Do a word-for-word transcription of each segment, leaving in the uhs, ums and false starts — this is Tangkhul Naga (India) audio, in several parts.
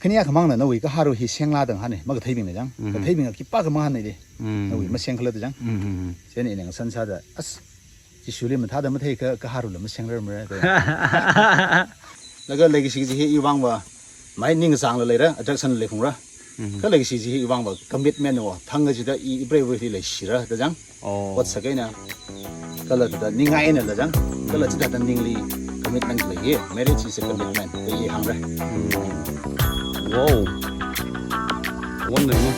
Khani akhamangna nawui kahāru hi senglā da ngahāna, makatheibingna chang. Mhm. Katheibingna khipākha mangahāna da. Mm. Nawui maseng khala da chang. Mm, mm, mm. Chieina ina ngasān sāda, as, Jishuli mathāda mathei kha, kahārula masengrarmara da. Laga leikashi chi hi iwui vangva, mai ningkachāngla leira, attraction leiphalungra. Mhm. Kha leikashi chi hi iwui vangva commitment wo, thang kachida i, ipreiva̱li leishira da chang. Oh. Ot sākahaina. Kala thāda ningai einala chang. Kala chithāda ningli commitment lei hi. Marriage is a commitment da i hāngra. Wow. Wonderful.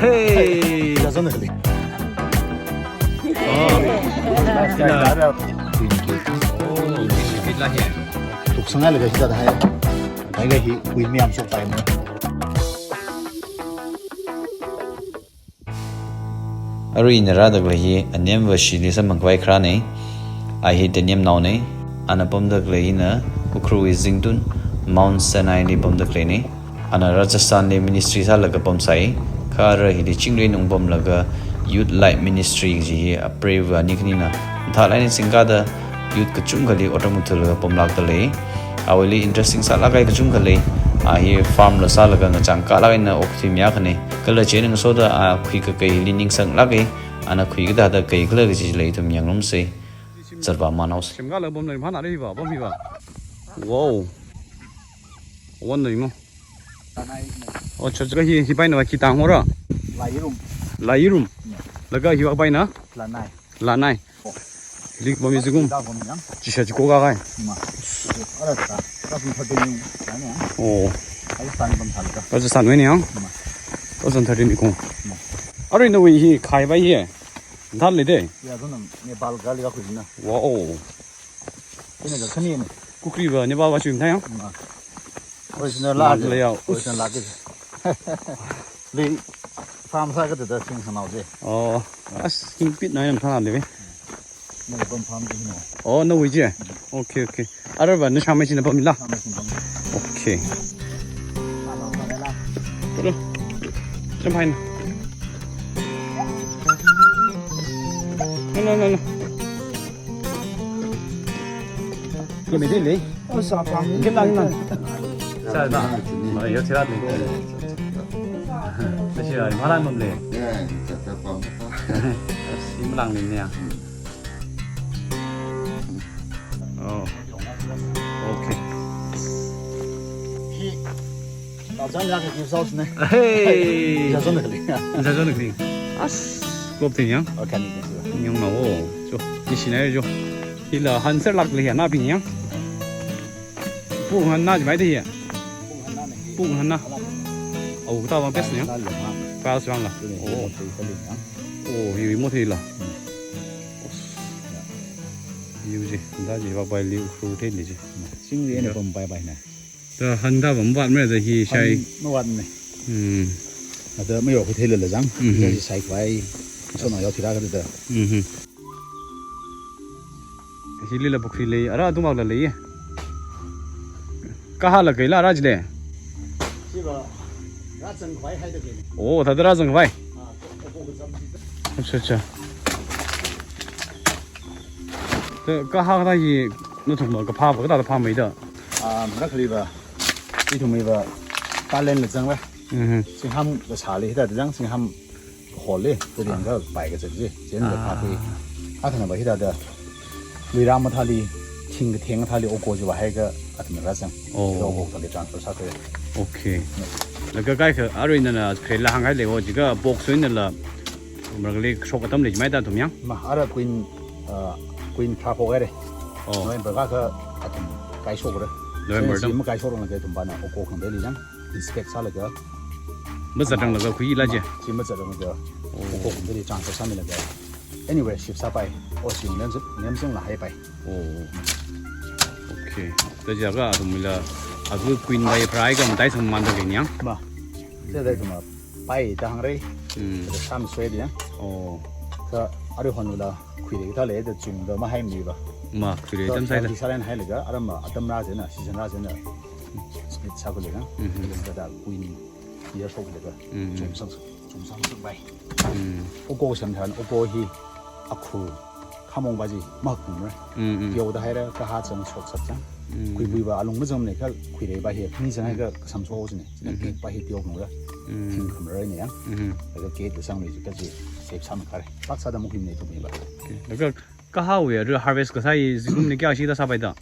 Hey. Oh. Oh, this is it lah here. Tuksang ala kaji thāda hai. Hai kaji kuimi am sok pai mo. Arui ina rāda khalei hi anemva Shili samphang khavai kharāna. A hi Tenyemnaona. Ana pamda khalei hina Ukhrulwui zingtun Mount Sinai li pamda khaleina. Ana Rajasthan li ministry sālaga pamsai. Kha ara hili chingri nung pamlaga Youth Light Ministry kaji hi apreiva̱ ani khanina mathālāk eina singkāda youth kachungkhali otram kathulaga pamlākda lei. Awuili interesting sālāk kahai kachungkha lei. A hi farm la sālaga ngachang kalāk eina okathui mi akhana. Kala chieina ngasoda a khuikakai hili ningsanglāka. Ana khui kathāda kaikhala kaji chili ithum yangngarumsa. Zatvā manaosa. Shimkālaga pamlei, mhānāra hiva, pam hiva. Wow. Wonderful. Oh, cha cha, hi, hi paina va khi tānghora? Lairum. Lairum. Laga hiva paina? Lanai. Lanai. Oh. Lik bami zigum. Lik bami yang. Chisha chiko kakai. Ma. Ara ta, ta pun thate ni, ya ni. Oh. Ai san bam thal ka. Rajasthan wui ni yang. Ma. Rajasthan thate ni kong. Ma. Arui nawui hi khai vai hi. Thal le de. Ya, tu nang Nepal gali ka khuina. Wow. Ina ka khani ne. Kukreiva̱ Nepal va chim thayang. Ma. Original la. Original la ke. Li farm sākada sing khanao je. Oh, as king pit na yam thana leve. Ni pam farm ji no. Oh, nawui je. Okay, okay. Arava na shama china pamila. Shama china pam. Okay. Hello. Jump high. No, no, no, no. Kemei de lei? Oh, sa pam. Kemlang na. Sa na. Ma, yo tira ni. Nasi ai malan mum le. Ya, sa sa pam. Simalang ni ya. Oh. Okay. Hi. Tajan ya ke sauce ne. Hey. Jajon kali. Jajon kali. As. Klop ting yang. Oh, kan ni. Yang mau. Jo. Di sini aja jo. Hila hanser lak liya na pin yang. Pung han na jmai de ya. Pung han na. Au ta wang pes ni yang. Files wang la. Oh. Oh, hi mo thei la. Yu ji, da ji ba bai liu khu thei ni ji. Sing ri ne pom bai bai na. Da han da bam wat me da hi shai. Han ma wat ne. Hmm. Ada me yo khu thei le le jang. Mhm. Da ji sai kwai. So na yo thira ka da. Mhm. Hili la pukhri lei, ara atung la lei. Kaha la kaila ara jile. Siva, rāzang khavai haida kei. Oh, thāda rāzang khavai. Ah, ko, ko, ko, zam, zam. Acha, acha. Te, kaha kathā hi, nathumva kaphāva kathāda phāmeida? Ah, mara khaliva, ithumva, talent la zangva. Mhm. Singham kasāli hithāda zang, singham hole, te ding kapai kazat ji. Chieina phākhui. Akhana va hithāda. Luira mathāli, thing katheng mathāli, oko jiva haika, athumna rāzang. Oh. Oko thāli transfer sākhui. Okay. Laga kaikha, arui nana, khaila hānghai lei ho, jiakha box wui nala, mara khali shok atam lei jimaida athum yang? Ma, ara Queen, uh, Queen phra phok haira. Oh. November kakha, athum kaishokra. November chieina tam. Chi makaishokra laga athum vāna, oko khangda li yang. Inspect sālaga. Mazatrang laga khuila je. Chi mazatrang laga. Oh. Oko khangda li chang sāmilaga. Anyway, shift sāpai. O si nem, nem sing la haipai. Oh. Okay. Ta jiakha athumla, aku Queen vai phra ka matai sangmanda kei ni yang? Ma. Te dai tuma pai ta hāngra. Hmm. Ta sam sui di yang. Oh. Ka ari hon la khuira kathā lei ta chungda mahaimiva. Ma, khuira tam sai da. Sālen hailaga, aram ma, atam rā jena, season rā jena. Split sākhuilaga. Mhm. Laga da Queen year shokhuilaga. Mhm. Chungsang, chungsang suk pai. Mm. Oko sham tharan, oko hi akhu khamong va ji, makhumra. Mm, mm. Pyo da haira, kaha chang shok sat chang. Mm. Khuipuiva alung mazangmana kha khuireiva hi, khani zanghaiakha kasam so sine. Sina Mm-hmm. Gate va hi teokhangra. Mm. Thing khamra ne yang. Mm-hmm. Laga gate kasang ni kaji safe sāmei kare. Pak sāda mukhuimana ithumwuiva. Okay. Laga kahāwui arui harvest kasā hi zingkumli kayākha shida sāpaida?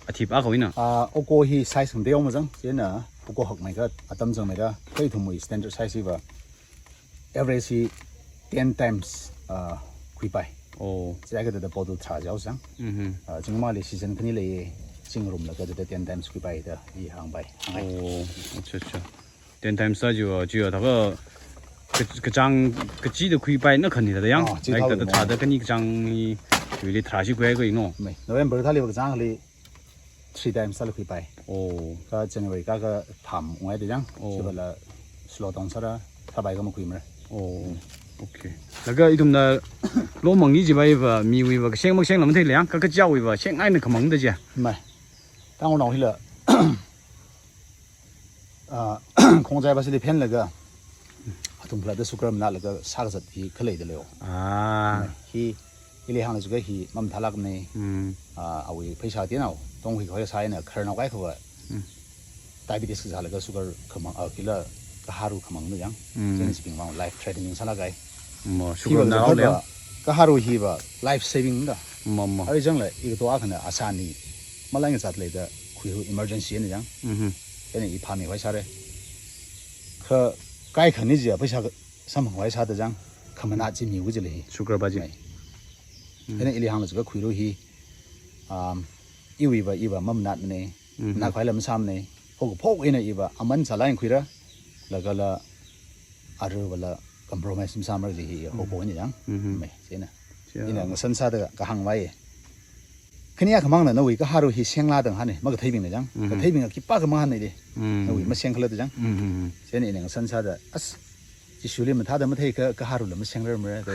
Athip akhawui na. Ah, oko hi size khangatei yao mazang. Chieina oko hakmeikha, atam zangmeida, kha ithumwui standard size hiva average hi ten times, ah, khuipai. Oh. Chieina kathāda bottle tharā jihaosang. Mm-hmm. Ah, zingmali season khani leiya, zingrumlaga thāda ten times khuipaida i hāngpai. Hāngai. Oh, acha, acha. Ten times sā jiva, jiva thākha, ka-, kachāng, kachida khuipaina khani thāda yang. Ah, chi Like thāda, thāda, thāda khani kachāng hi, yuili tharā chi khuiya ko ino. Mei. November thāliva kachāngli three times sāla khuipai. Oh. Kha January kaka pham ungaida yang. Oh. Chivala slow down sāra, thāpai kha makhuimara. Oh. Okay. Laga ithumna lomang ni jiva hiva, miwuiva kasheng makashengla matheila yang, kha kachiwuiva shengngaina khamangda jiya. Mei. Tangkhulnao hila, ah, khongzai va sili phenlaga, athum khalatta sugar manatlaga sākazat hi khalei dalei o. Ah. Hi, ili hānglajiakha hi mamathālākmana. Mm. Ah, awui pheisā tinao, tongkhui khavai sāeina, khararnao kaikhava. Mm. Diabetes kazālaga sugar khamang, ah, kila kahāru khamangna yang. Mm. Chieina chibingvang life threatening sālākai. Mo, sugar Hiva na kaja le. Kaharu hiva life saving da. Mo, mo. Arui zangla, ikato akhana asani malai ngasat leida khuiru emergency na jang. Mhm. Ena i phāmi wai sāra. Kha kaikhani jia pheisā samphang wai sāda jang. Khamanat chi miwu jile hi. Sugar va ji. Mai. Mhm. Ena ili hānglajiakha khuiru hi, um, iwuiva iva mamanatmana. Mhm. Nakhavaila masāmana. Hokaphok eina iva aman sālai khuira. Lagala aruivala compromise masāmara ji hi Mhm. hopo ni jang. Mhm. Mai, chieina. Chia. Ina ngasan sāda kahāng vai. Khani akhamangna nawui kaharu hi sengla dang hane, makatheibingna jang. Mhm. Katheibing khipākha mahānna de. Mhm. Nawui maseng khala da jang. Mhm. Chieina ina ngasan sāda, as, Jishuli mathāda mathei kha, kaharula masengrarmara da.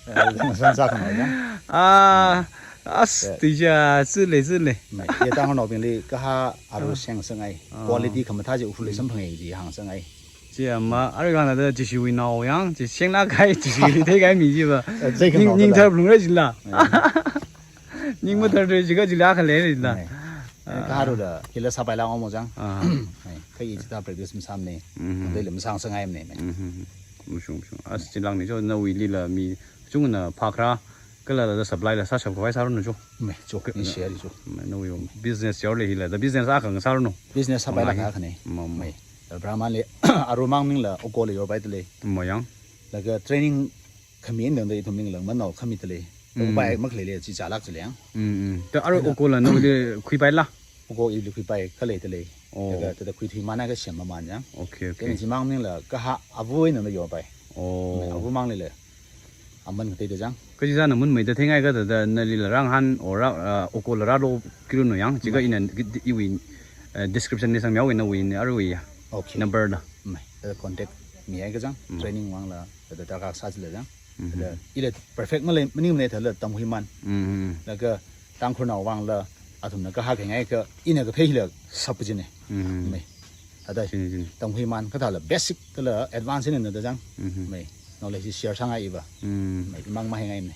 Eh, ngasan sākhangai jang. Ah, as, Eh. Tija, zile, zile. Mai, ya Tangkhulnaobingli kahā aru Ah. seng sangai. Ah. Quality khamathā ji ukhurli Mm. samphanga ji hāng sangai. Chi ama, arui khanada Jishuwui nao yang, chi sengna kai, Jishuwui thei kai mi jiva. Eh, zai Ning, khanao ning da. Thar phlung rai jila. Eh. Ning mathar rai jiga jila khalei rai jila. Eh. Ah. Kaharula, kila sāpaila omo jang. Ah. Eh, kai jita practice masāmana. Mhm. Dai le masang sangai mane. Mhm. Mushung, mushung. As chilangni jo nawuilila mi chungna phakra, kala la supply la sāshap khavai sāranu jo. Mai, jo, Ka-, ni share jo. Mai, nawui business yaole hila, da business akha ngasāranu. Business sāpaila Mai. Ka khane. Ma, ma. Mai. Brahman le, arumang mingla, okole yorpai tale. Mo yang. Laga training khami indang da ithum mingla, manao khami tale. Mm. Bai makhalei le, chi chalak chile yang. Mm, mm. Ta aru Ada. Okola nawuili khuipaila. Oko ili khuipai khalei tale. Oh. Laga tada khuithui mana ka siam maman yang. Okay, okay. Kani chimang mingla, kaha avu indang da yorpai. Oh. Mai, avu mang le le. Aman kate da jang. Kaji jana mun mai da thengai ka da, da nalila rang han or ra, uh, okola ralo kiru no yang. Chiga Mai. Ina iwui, uh, description ni sang miao ina wui ni arui ya. Okay. Number da. Mai, da contact mi ai ka jang. Mm. Training wangla, da darkar sā jila jang. Mhm. Da ila perfect malei, maningmana thala tamkhui man. Mhm. Laga Tangkhulnao vangla, athumna kahak ngai ka, ina kathei hila sap jine. Mhm. Mai. Ada. Chini, chini. Tamkhui man kathāla basic kala advance ni na da jang. Mhm. Mai. Knowledge share sāngai iva. Mm. Mai, imang mahai ngai ne.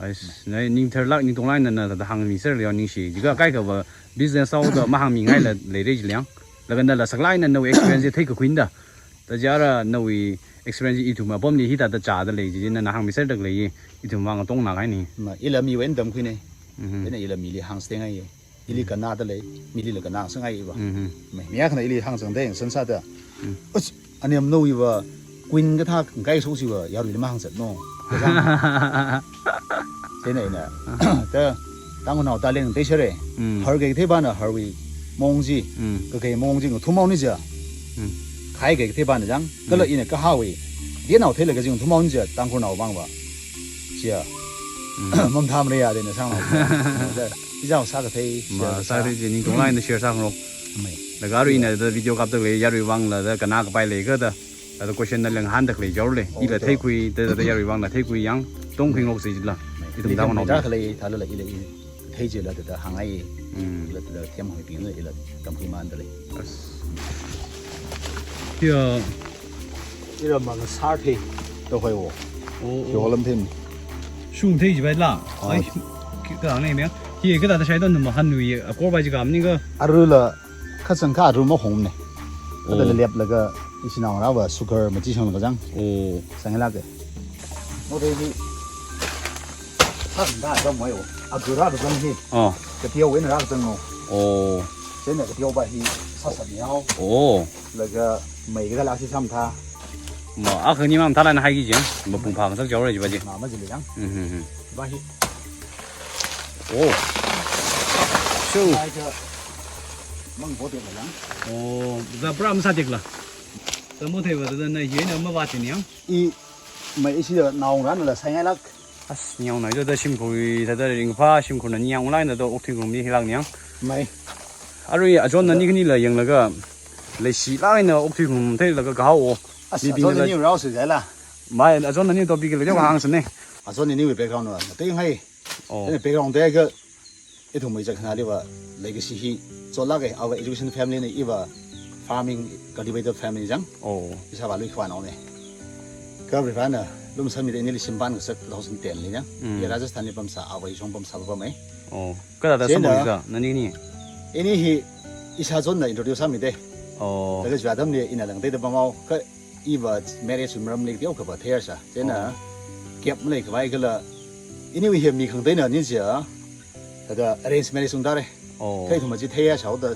Ais, nai ning tharlak ning tonglak na na da hāngmi ser leo ningshi. Jiga kaikhava business sao da mahāngmi ngaila leirei jiliang. Laga nala saklak eina nawui experience theikakhui da. Da jara nawui experience ithum apamli hithāda chāda lei ji nana hāngmi ser da khalei ithum vang tongna kaini. Ma, ila miwui eina tamkhuine. Mhm. Ina ila mili hāng steng ai. Ili Mm. kanna da lei, milila kanna sangai iva. Mhm. Mai, mi akhana ili hāng sangda, ngasan sāda. Mm. Us, aniam nawuiva, queen kathā kai sochiva, yaruili mahāng zatno. Chieina ina. Ta, Tangkhulnao talent tei shere. Mm. Har kai thei bana harwui mongji. Mm. Ka kai mongji ngathum maoni ja. Mm. Khai kai thei bana jang. Kala Mm. ina kahawui. Dienao theilaga jing ngathum maoni ja, Tangkhulnao vangva. Chia. Mm. Mamtham re ya de na sang. Ijao sākathei. Ma, share sākathei ji ning tonglak eina share sāngarok. Mai. Laga arui ina da video kapda lei, yarui vangla da kanna kapai lei ka da. Ada question na leng hānda khalei jaole. Oh, ila to. Theikhui, da, da, da yarui vangla theikhui yang, tongkhui ngok si jila. Mai. Ithum Ila Tangkhulnao da mi. Khalei, thala la ila i, thei jila da, da hāngai. Mm. Ila da, da, thiam hoi ping la, ila tamkhui man da lei. As. Ya. Ira mang sar thei, da hoi wo. Oh, oh. Yo lam thei. Shung thei jibai la. Ah. Ai, ki, ka ne me. Hi kathāda shaidon numa hanwui akorvai chi kha maning kha? Arui la kachangkhat aru mahongmane. Kathāda Oh. leleplaga ishi naongarāva sugar machi shanglaga chang. Oh. Sāngailāka. Mo de hi. Sāsānda zam mai o. Agura da zam hi. Oh. Kateowui eina rāzang o. Oh. Chieina kateopa hi sāsān yao. Oh. Laga mei kathāla si samtha. Ma, akha ni mamathalāk eina haiki chang. Mapung phāngasak jaora jiva chi. Ma, majili chang. Mhm, mhm. Jiva hi. Oh. Shu. Jiva hi ka mang bo tekla chang. Oh, za pura masātekla. Za mo theiva da na hi na mavāchin yang. I mei ishi naongarānala sāngailāk. As, ningyāng nai to da shimkhur, thāda ringphā shimkhurna ningyāng lai na to okthui ngarumli hilāk ningyāng. Mai. Arui achon nani khanila yanglaga leishilāk eina okthui ngarum theilaga kahao o. As, mibingla achon nani rao si jaila. Mai, achon nani to bigla jo hāngsāne. Achon naniwui background va, matei ngai. Oh. Ina background te ka ithum mai chak khanaliva legacy hi chotlāka, our education family na iva farming cultivator family chang. Oh. Ishāvā lui khwanaone. Kha Varivarana lumashanmida inili shimpān kasak two thousand ten li chang. Mm. I Rajasthan li pamsā, avā ishong pamsā pamei. Oh. Kathāda Chieina samphangsa, nani ni? Ini hi ishachonna introduce sāmide. Oh. Laga chiwui atamli ina langteida pamhao. Kha iva marriage maramli teokha va theihaisa. Chieina Oh. gap maleikhavai kala. Iniwui hi mi khangateina ni chiya. Thāda arrange marriage ungda re. Oh. Kha ithum chi theihaisao da.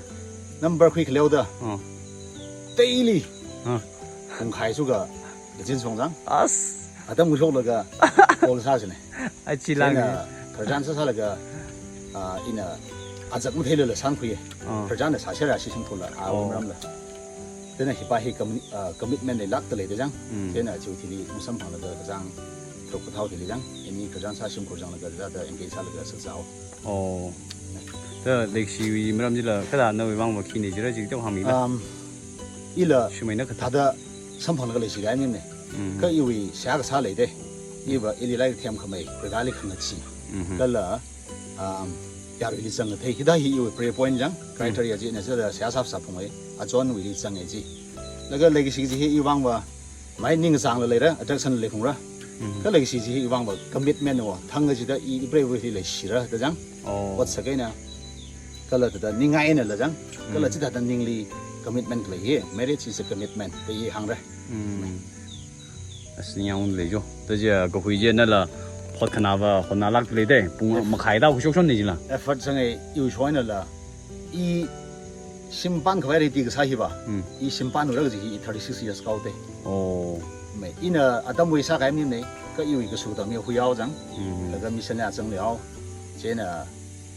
Number khui khaleo da. Oh. Daily. Ah. Pung khai suga. Kachin song chang. As. Atam ngashoklaga. Call sāsāne. Ai, chi lang. Chieina, khararchan sāsālaga, ah, ina azak matheilala sānkhui. Ah. Khararchanna sāsera shi shimkhurla, ah, Oh. maramla. Chieina hipa hi com-, ah, commitment leilākda leida chang. Mm. Chieina chiwui thili masamphanglaga kachang, tharuk kathao thili chang. Ini khararchan sā shimkhur changlaga, thāda engage sālaga sāsāo. Oh. Da legacy wui maram chila, kathāda nawui vangva khi ni jira chi teo hāngmila. Um, ila Shumaina kathā. thāda samphanglaga leishi kahai mine. Mm. Kha iwui seihā kasā leide. Iva ili lairik themkhamei, Vareli khangachee. Mhm. Kala, um, yaruili zangkathei. Hithā hi iwui prayer point chang, Mm. criteria china sāda seihā sāsā phungwui, achonwuili zanga chi. Laga legacy chi hi iwui vangva, mai ningzangla leira, attraction la leiphalungra. Mhm. Kha legacy chi hi iwui vangva, commitment va, thang kachida i, i preiwuili leishira, da chang. Oh. Ot sākahaina, kala thāda ningai einala chang, kala Mm. chithāda ningli commitment lei hi, marriage is a commitment, da i hāngra. Mm. As, ningyāng lei jo. Da chi kahui chi nala phot khanāva honnalākda leide. Pung Yes. makhai da khuishok shon ni chila. Effort sangai iwui shoinala. I shimpān khavai ready kasā hiva. Hmm. I shimpān ura kaji hi thirty-six years kahaode. Oh. Mai, ina atamwui sākahai mine, kha iwui kasu atam hi huiyao chang. Hmm. Laga mission ya chang leihao. Chieina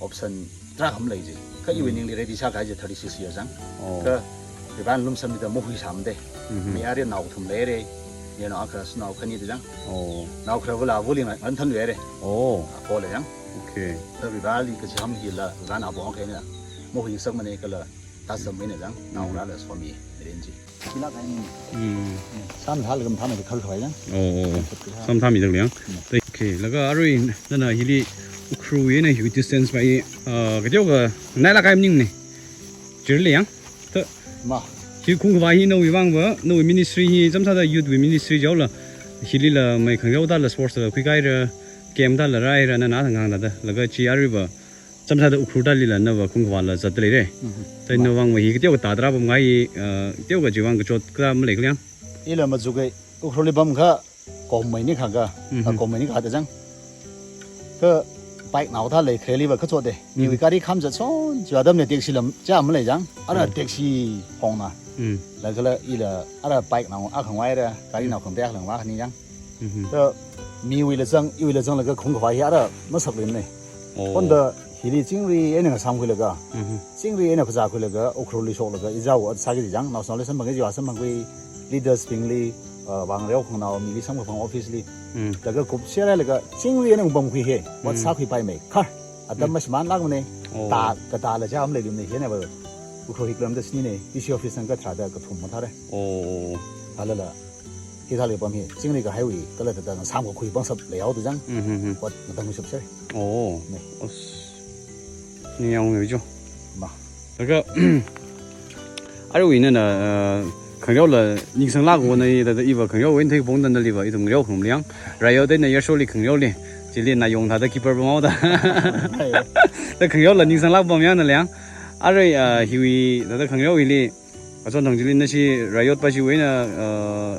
option tarākha malei chi. Kha iwui Hmm. ningli ready sākahai chi thirty-six years chang. Oh. Kha Varena lumashanmida mahuisāmade. Mhm. Mi arui nao kathum leire. Ninao akha shanao khani da chang. Oh. Nao kharā vāla vāli ngan than leire. Oh. Apo lei chang. Okay. Kha Vareli kachiham hila, Varena apong kahaina. Mahuingasakmane kala, tasam mina chang, Mm. naongarāla somi, mirin chi. Kila kaini. Mm. Samthālaga mathāmei khal khavai chang. Oh, oh, oh. Samthāmei dang liang. Mm. Okay, laga arui nana hili Ukhrul eina hiwui distance va, ah, kateokha nailāk kahai maningne. Chili yang. Ta. Ma. Hi khungkhavā hi nawui vangva, nawui ministry hi, chamsāda youth wui ministry jaola. Hilila mai khangareo thāla sports la khuikahaira, game thāla rāhaira, nana hāngda da. Laga chi aruiva, chamsāda Ukhrul thālila nava khungkhavāla zatda leire. Mhm. Tai Ma. Nawui vangva hi kateokha tāda rāpamngai, ah, teokha chiwui vang kachot kathā malei khala yang. Ila machukai, Ukhrulli pamkha, Komei ni kha ka, Mhm. ah, Komei ni kha da chang. Kha bike nao thālei khareliva kachotde. Miwui Mhm. gari kham zatshon, chiwui atamli taxi lam cha malei chang. Ara Mm. taxi hongna. Mm. Laga kala ila ara bike nao akhangvaira, gari Mm. nao khangte akhalang vāni chang. Mhm. Kha miwuila chang, iwuila changlaga khungkhavā hi ara masakluimane. Oh. Honda hili chingri eina ngasāmkhuilaga. Mhm. Chingri eina phazākhuilaga, Ukhrulli shoklaga, ijawo ot sāki chang, naoshinao li samphangki, jiwa samphangkhui, leaders bingli, uh, vāngareo khanganao mili samkaphang office li. Mm. Laga kupserhailaga, chingri eina ungpamkhui hi, ot Mm. sākhuipaimei, khar. Atam Mm. mashimānlākmane, Oh. tā, katāla cha maleilumne, hieina va. Ukhrul hi kilometer shinine, D C office nang katharāda kathum mathāre. Oh. Thālala. Hithāli pam hi, chingri kahaiwui, kala thāda ngasām kakhui pangshap leihaoda chang. Mhm, mhm. Ot ngatangkhuishap sāre. Oh. Ne. Os. Ningyāng ungwui jo. Ma. Laga, aruiva nana, uh, khangareola ningsanglāk wo na i, thāda iva khangareo eina theipong tangda naliva, ithum ngareo khangarum liang. Raiyo teina yarsoli khangareoli. Hili nayong thāda keeper pamhaoda. Ai. Da khangareo la ningsanglāk pamyang nali yang. Arui, ah, hiwui, thāda khangareo hili. Achon thang chili nashi Riot pa chiwuina, ah,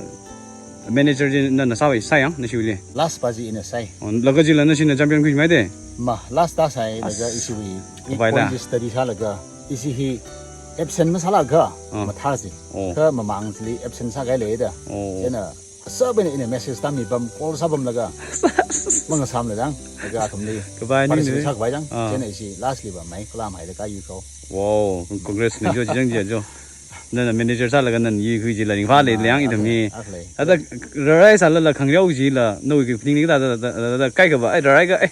manager chi nana sāwui sāyang, nashiwuili. Last pa chi ina sāi. Oh, laga chila nashina champion khuimaide? Ma, last ta sāi, laga As-, ishiwui. Kapai da? Point study sālaga, ishi hi absent masālaga, Ah. mathā si. Oh. Kha mamang chili absent sākahai leida. Oh. Chieina, sābena ina message tāmi pam, call sāpamlaga. Mangasāmla dang, laga athumli. Kapai ni Participate ni. sākapai dang. Ah. Chieina ishi lastli va mai, kalam haida kayui kho. Wow, congrats ni jo, jang jo, jo. Nana manager sālaga nana yui khui chila ringphā lei, Ah, liang ithum hi. akhlei, akhlei. Thāda rarai sālala khangareo chila, nawui kaphaning ni thāda, thāda, thāda, thāda, kaikha va, ai, rarai ka, ai.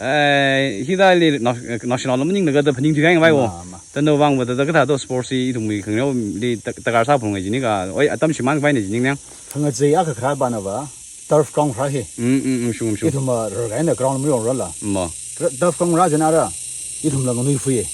Ai, hithāli, na-, national maninglaga thāda phaningthui kahai ngai wo. Ma, ma. Thāda nawui vang va thāda kathā to sports hi ithumwui khangareoli ta-, takar sāphungai jini ka, oi, atam shimānkapai ni jini nang. Khangachei akha kharā pana va, turf ground kharā hi. Mm, mm, mm, shung, shung. Ithum va rarkahaina ground mayongrarla. Ma. Ra-, turf ground rā chieina ra, ithumla nganuiphuiya.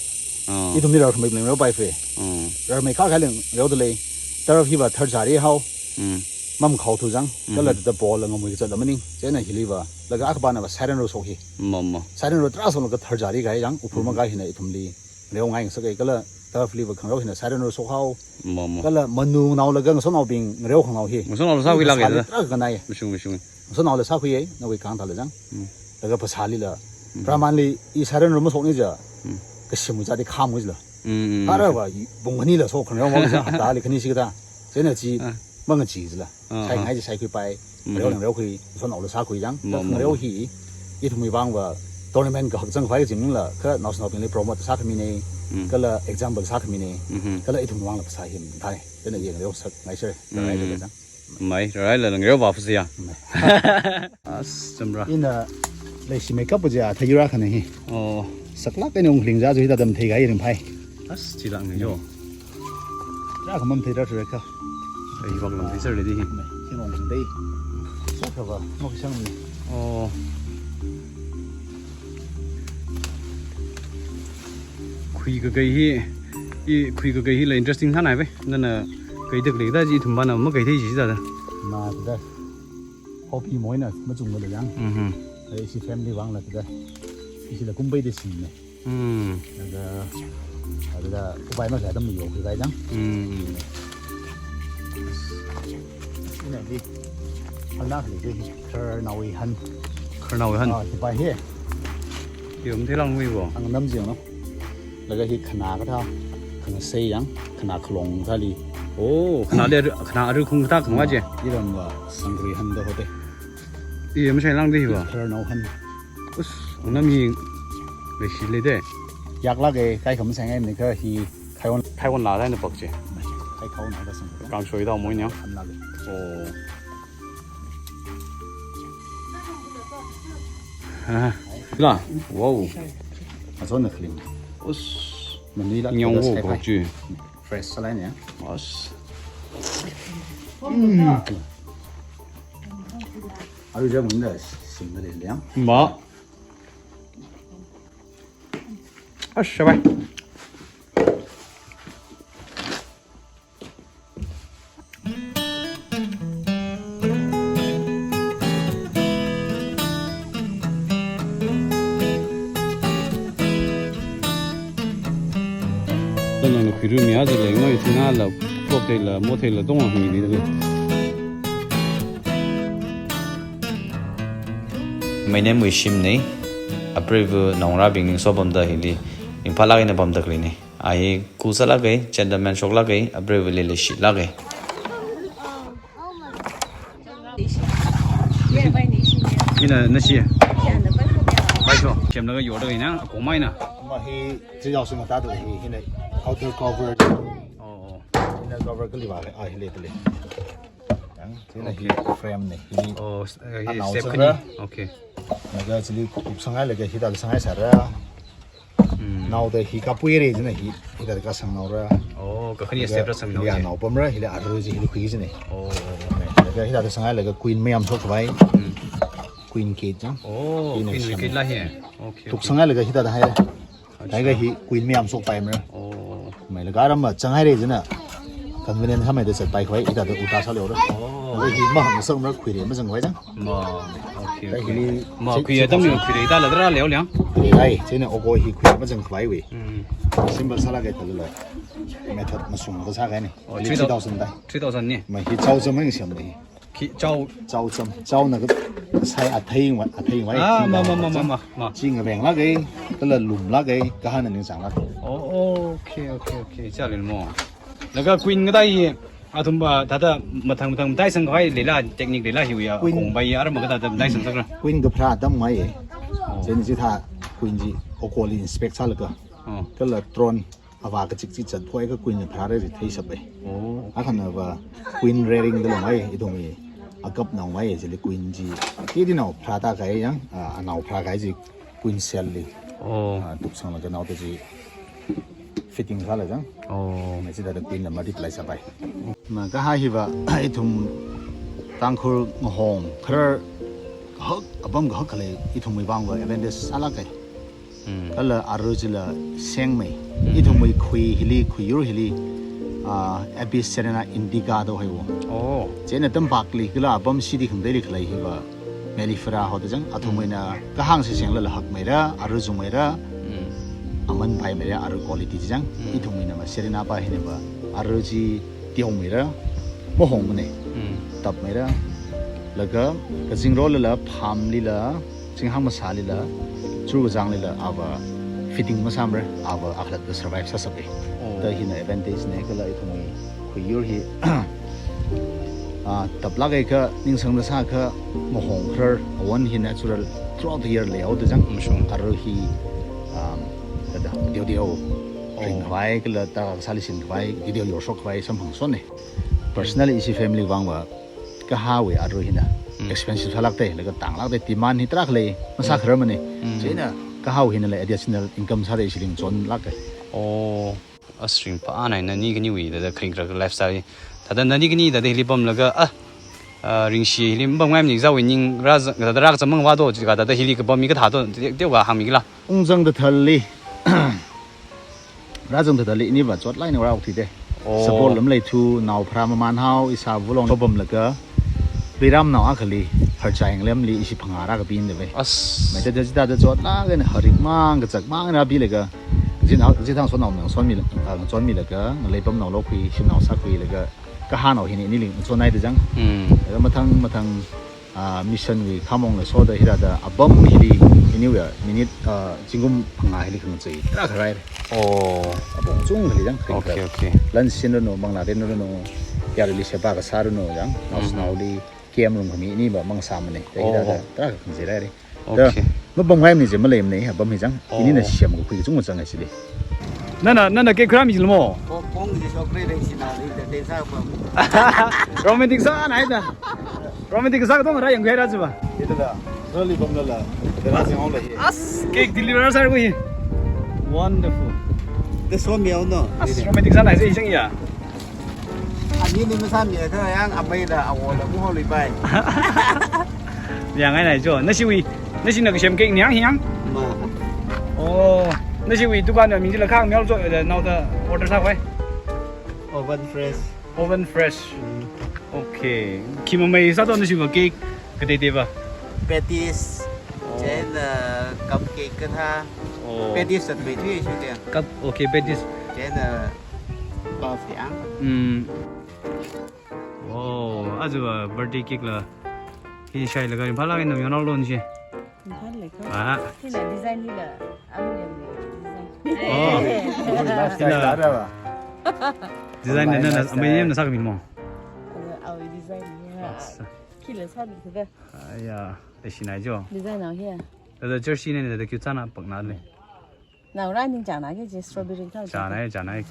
Ah. Ithumli rarkhamei bling reopaiphuiya. Mm. Rarmei khakha leng reoda lei. Turf hi va tharchari hao. Mm. Mamakhaothu chang. Mhm. Kala thāda ball la ngamui kazatla maning. Chieina hili va, laga akha pana va siren ro shok hi. Ma, ma. Siren ro tarā shoklaga tharchari kahai chang, uphur Mhm. makahai hina ithumli ngareongai ngasakhai kala turf li va khangareo hina siren ro shok hao. Ma, ma. Kala manunao laga ngasotnaobing ngareo khanao hi. Ngasotnaola sākhuilāka Ngasotnao da. tarā kanai. Mashung, mashung. Ngasotnaola sākhuiya, nawui kang thāla chang. Mm. Laga phasālila. Mm. Pharāmanli i siren ro mashokni ja. Mm. Kashimwui chādi khamwui jila. Mm, mm, Phara mashung. va, i pung khanila shok khangareo ma ja, haptali khani shikathā. Chieina chi Ah. mangachee jila. Ah, Sai ah. ngai chi saikhuipai. Mhm. Ngareo ngareo khui, ngasotnaola sākhui chang. Ma, ma, Khangareo ma. hi, ithumwui vang va, tournament kahak chang khavai kajimla, kha national bingli promote sākhamina, Mm. kala example sākhamina, Mhm. kala ithumwui vangla phasā hi mathāi. Chieina i ngareo sāngai sere, Mm. rarai laga chang. Mai, rarai la ngareo va phasā ya. Mai. As, chamra. Ina leishimeikap pa ja, thayura khana hi. Oh. Saklāk eina ungling ja, jo hithāda matheikahai ringphai. As, chila ngai jo. Chila khamam thei ra thura kha. Ai, vak lam thei sāra di hi. Mai, hi nong dei. Sākha va, nok shang ni. Oh. Khui kakai hi, i khui kakai hila interesting sānai ve. Nana kaitak leida chi ithum pana makaithei chi da da. Ma da. Hobby moina machungmada yang. Mhm. Ai, ishi family vangla da. Ishila kumbai da sine. Mm. Laga, laga, kubai masā atam ni yo, kubai dang. Mm. Ina di, anak li di, kharnaowui han. Kharnaowui han. Ah, kubai hi. Yo, matheilāngmei bo. Ang nam jing no. Laga hi khana kathā, khangasei yang, khana khalong kathāli. Oh, khana le, khana aru khung kathā khangwa je. Iram va, sangri han da hote. Iya, mashailāngda hi va. Kharnao han. Us, ang nam hi leishi leide. Yaklāka, kaikha masangngai ni kha hi khaiwon. Khaiwon lada na pakche. Kaikha won lada sang. Kangshoi da moina. Khanlāka. Oh. Ah, la. Wow. Achon na khling. Us. Manila. Nyong wo ko chu. Fresh salai ne. Us. Mm. Aru ja munda sing mada liang. Ma. Ashabai. Tana na khuirumi aja lei ngoi thina la, klop thei la, mo thei la, tong hang ni de. My name Wishim ne. Apreiva naongarābing ningso pamda hili. Ningphālāk eina pamda khalei ne. Ai, cool sālāka, gentleman shoklāka, apreiva leishitlāka. Hina nashi. Bai sho, semlaga yorda kaina, kongmeina. Ma hi, three thousand mata da hi, hina outer cover. Oh, oh. Inner cover kali ba, ah, hili, hili. Yang, hina hi Okay. frame ne, hili. Oh, s-, eh, hi Anao step chara. khani. Okay. Laga chili kuk sangai laga hithāda sangai sāra. Hmm. Naoda hi kapuire jina hi, hithāda kasang naora. Oh, kakhani Laga step ra sang hili naoje. Anao pamra, hili aru ji hili khui jina. Oh, oh, oh. Laga hithāda sangai laga queen mayam shok khavai. Hmm. Queen cage jang. Oh, Queen queen cage. wicket la hi. Okay, Tuk okay. sangai laga hithāda haira. Acha. Laga hi queen mayam shokpaimara. Oh. Mai laga aram ma changaire jina. Convenient sāmeida zatpai khavai, hithāda uta sāleora. Oh. Laga hi mahang sangmara khuire mazang khavai jang. Ma. Okay. Okay, okay. Hili ma, chi-, khui chi atam thousand. Khuireida la dara leo liang. Khuireidai, chieina oko hi khui mazang khavaiwui. Mm. Simple sālaga thālala. Method mashunglaga sākahaina. Oh, hili three thousand. Three thousand dai. Three thousand ni? Ma hi chao cham ngasem hi. Khi chao? Chao cham. Chaona kasai athei wa, athei wa. Ah, ma, ma, ma, ma, ma, ma. Chi ngavenglaga, kala lumlaga, kahānna ningchānglaga. Oh, okay, okay, okay. Chālin mo. Laga queen kathā hi, athumva, thāda mathang mathang mataisang khavai leila, technique leila hiwui ya, queen. Kongvai ya, aram kathā thāda mataisang sakra. Queen kapharā atam ngai. Oh. Chieina chithā queen chi okoli inspect sālaga. Oh. Kala throne, avā kachik chi chatphoi ka queen kapharā ri theishapai. Oh. Akhanava queen rearing da longvai, ithumwui akap naovai, chili queen chi. Kidi nao pharāda kahai yang, ah, anao pharākahai chi queen cell li. Oh. Ah, tuksanglaga naoda chi fitting sāla chang. Oh. Machida da queen la multiply sāpai. Ma kahā hiva, ithum Tangkhul ngahong kharar kahak, apam kahak khalei ithumwui vangva advantage sālāka. Mm. Kala aru chila sengmei. Mm. Ithumwui khui hili, khuiyur hili, ah, Apis cerana indica da hoi wo. Oh. Chieina tampakli kala apam city khangateili khalei hiva mellifera hoda chang, athumwuina kahāng siseng lala hakmeira, aru chungmeira, mm, aman phaimeira, aru quality chi chang. Mm. Ithumwuina ma cerana pa hinava, aru chi teomeira, mahongmana. Mm. Tapmeira, laga kazingrolala, phamlila, zinghang masālila, churkazanglila, ava fitting masāmara, ava akhalatva survive sāshapai. Oh. Da hina advantage na kala ithumwui khuiyur hi, ah, taplāk eina ningsangda sākha mahong kharar, awan hi natural throughout the year leihaoda chang. Mm, sure. Aru hi, um, thāda, teoteo, oh, ringkhavai, kala tarākha sāli shinkhavai, teoteo yorshok khavai, samphang sonna. Personally, ishi family vangva, kahāwui aru hina, mm, expensive sālākta, laga tānglākta, demand hi tarākha lei, masā, mm, khararmana. Mm. Chieina, kahāwui hinala additional income sāda ishi ringchonlāka. Oh. As ringphāna, nani khaniwui thāda kharing kharar lifestyle. Thāda nani khani thāda hili pamlaga, ah, ah, ringshi hili mapamngaimana jiakhawui ning rāzang, thāda rākazang mangva do, jiakha thāda hili kapam mi kathā do, teo, teokha hāngmikhala. Ungzang thāthāli, rāzang thāthāli iniva chotlāk eina rāokthuida. Oh. Support lam leithu, nao pharā mamānhao, ishāvā long pamlaga, Riram nao akhali, Harchai Ngalem li ishi phangā rākapina da vai. As. Mai thāda chithāda chotlāk eina harik mang, kachak mang rāpilaga, kazin, kazithang sonao ngasonmi, ah, ngasonmilaga, ngalei pamnao lokhui, shimnao sākhuilaga, kahānao hina inili ngachonhaida chang. Mm. Laga mathang, mathang, ah, mission wui khamongla soda hithāda apam hili, iniwui ya, minute, ah, zingkum phangā hili khangachei tarākha rāhaira. Oh. Apong chungkhali chang, kharing kharar. Okay, okay. Lan sinranu, manglā rinranu, yarili sheba kasāranu chang, nao, mhm, shanaoli, camp room khami iniva mangsāmana. Oh. Thāda, tarākha khangachei rāhaira. Okay. Da, mapamngaimana chi maleimana, apam hi chang. Oh. Inina semkakhui kachungkha chang actually. Nana, nana cake khuirāmi jilmo? Ko kong ji sokre re sina ri de de sa pam. Romantic sāna haida. Romantic sā katong rāyangkhuira jiva. Ida la, rali pamlala, de rāsing hong la hi. As, cake deliver sāra khui. Wonderful. De so miao no. As, romantic sāna haise chang ya. Ani ni masāmiakha yang ameila awola muholi pai. Yangngainai jo. Nashiwui, nashina kasem cake ni yang hiang? Ma. Oh, nashiwui dukan ya ming jila khang miao jo, eh, naoda order sākhavai. Oven Fresh. Oven Fresh. Mm. Okay. Khi mamei sā to nashiva cake kateiteiva? Patties. Oh. Chieina, uh, cupcake kathā. Oh. Patties sātmei thui shu dia. Cup, okay, patties. Chieina, uh, puff yang. Mm. Wow, aja va birthday cake la. Hi shailaga ringphālāk eina yonao lon shi. Ringphālāk ko. Ah. Hina design hila, aluminium design. Oh. Eh. Last time hila. Design online na, lifestyle. Aluminium na sākami mo? Aja, aja design ya. Acha. Khila sāmi thāda. Aya, leishinai jo. Design nao hiya. Thāda jersey na, thāda cute sāna pakna le. Nao rāningchāna ke je strawberry thao. Chāna, chāna.